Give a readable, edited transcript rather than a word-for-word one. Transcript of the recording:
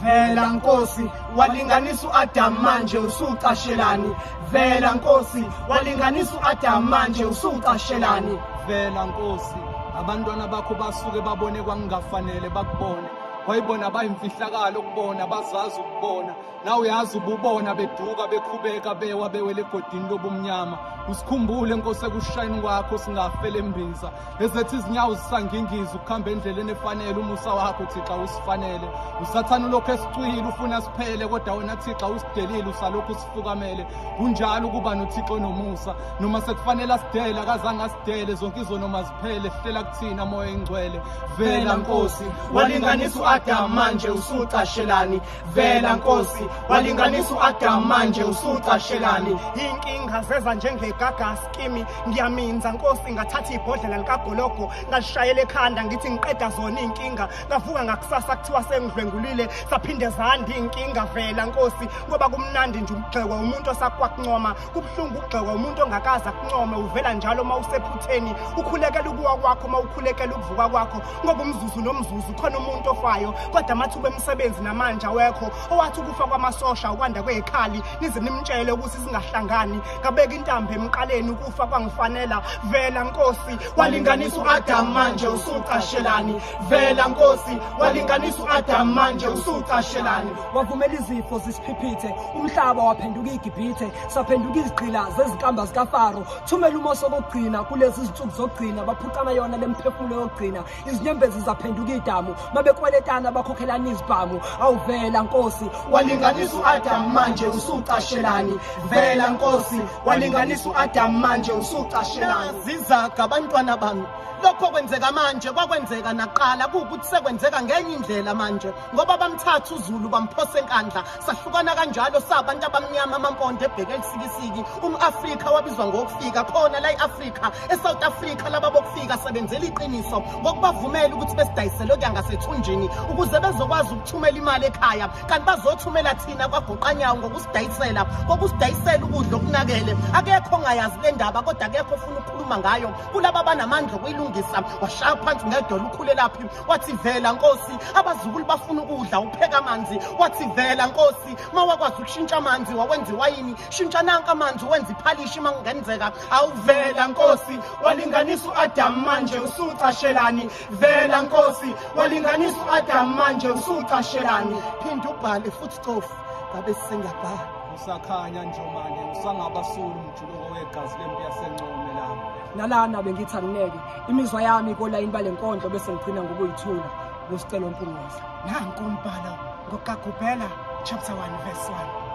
Vela Nkosi, walinganisa u-Adamu manje usucashelani? Vela Nkosi, walinganisa u-Adamu manje usucashelani? Vela Nkosi, abantwana bakho basuke babone kwangingafanele bakubone. Wayibona bayimfihlakalo ukubona, bazazi ukubona. Nawe uyazi ububona beduka bekhubeka bewa bewele egodini lobumnyama. Usikhumbule Nkosi ekushayini kwakho singafele embiza. Ezethi izinyawo zisangingiza ukuhamba endleleni efanele umusa wakho Thixo usifanele. Usathana ulokhu esicwile ufuna siphele kodwa wena Thixo usidelile usalokhu usifukamele. Kunjalo ukuba noThixo nomusa noma sekufanele asidele akazange asidele zonke izono maziphele hlela kuthina moya ingcwele. Vela Nkosi, walinganisa u-Adamu manje usucashelani? Vela Nkosi, walinganisa u-Adamu manje usucashelani? Inkinga zeza njengegagasi kimi, ngiyaminza Nkosi, ngathatha ibhodlela likagologo ngalishayela ekhanda ngithi ngiqeda zona iy'nkinga. Ngavuka ngakusasa kuthiwa sengidlwengulile, saphinde zanda iy'nkinga. Vela Nkosi, ngoba kumnandi nje ukugxekwa umuntu osakwakuncoma, kubuhlungu ukugxekwa umuntu ongakaze akuncome. Uvela njalo uma usephutheni, ukhulekela ukuwa kwakho uma ukhulekela ukuvuka kwakho, ngoba umzuzu nomzuzu khona umuntu ofayo, kodwa amathuba emisebenzi namanje awekho. Owathi ukufa kwamasosha ukwanda kwekhali, nize nimtshele ukuthi singahlangani. Ngabeka intambo emqaleni, ukufa kwangifanela. Vela Nkosi, walinganisa u-Adamu manje usucashelani? Vela Nkosi, walinganisa u-Adamu manje usucashelani? Wavumela izifo zisiphiphithe, umhlaba waphenduka iGibhithe, saphenduka izigqila zezinkamba zikaFaro. Thumela uMose okokugcina kulezi zinsuku zokugcina, baphucana yona lemphefumulo yokugcina. Izinyembezi zaphenduka idamu, babekweletana bakhokhelana izibhamu. Awuvela Nkosi, walinganisa u-Adamu manje usucashelani? Vela Nkosi, walinganisa u-Adamu manje usucashelani? Zizaga abantwana bami, lokho kwenzeka manje kwakwenzeka naqala, kuwukuthi sekwenzeka ngenye indlela manje, ngoba bamthatha uZulu bamphosa enkandla, sahlukana kanjalo sabantu abamnyama, amampondo ebheke elisikisiki. Um-Afrika wabizwa ngokufika khona la e-Afrika, eSouth Africa, laba bokufika sebenzela iqiniso ngokubavumela ukuthi besidayisele okuya ngasethunjini ukuze bezokwazi ukuthumela imali ekhaya, kanti bazothumela thina kwagoqanyawo ngokusidayisela ukudla okunakele. Akekho ongayazi le ndaba, kodwa akekho ofuna ukukhuluma ngayo. Kulaba abanamandla okuyilungisa, washaya phansi ngedolo uKhulelaphi wathi vela Nkosi, abazukulu bafuna ukudla, upheka amanzi. Wathi vela Nkosi, mawakwazi ukushintsha amanzi wawenza iwayini, shintsha nanka amanzi wenza iphalishi makungenzeka. Awuvela Nkosi, walinganisa u-Adamu manje usucashelani? Vela Nkosi, walinganisa u-Adamu manje usucashelani? Phinda ubhale futhi cofu, ngabe sengiyabhala. Usakhanya Njomane, usangabasula umjuluko wegazi lempi yaseNcome lapho. Nalana bengithi angineke imizwa yami kolayini bale nkondlo, bese ngigcina ngokuyithula. Kusicelo Mpungose. Nanku umbhalo ngoKagubhela chapter 1 verse 1.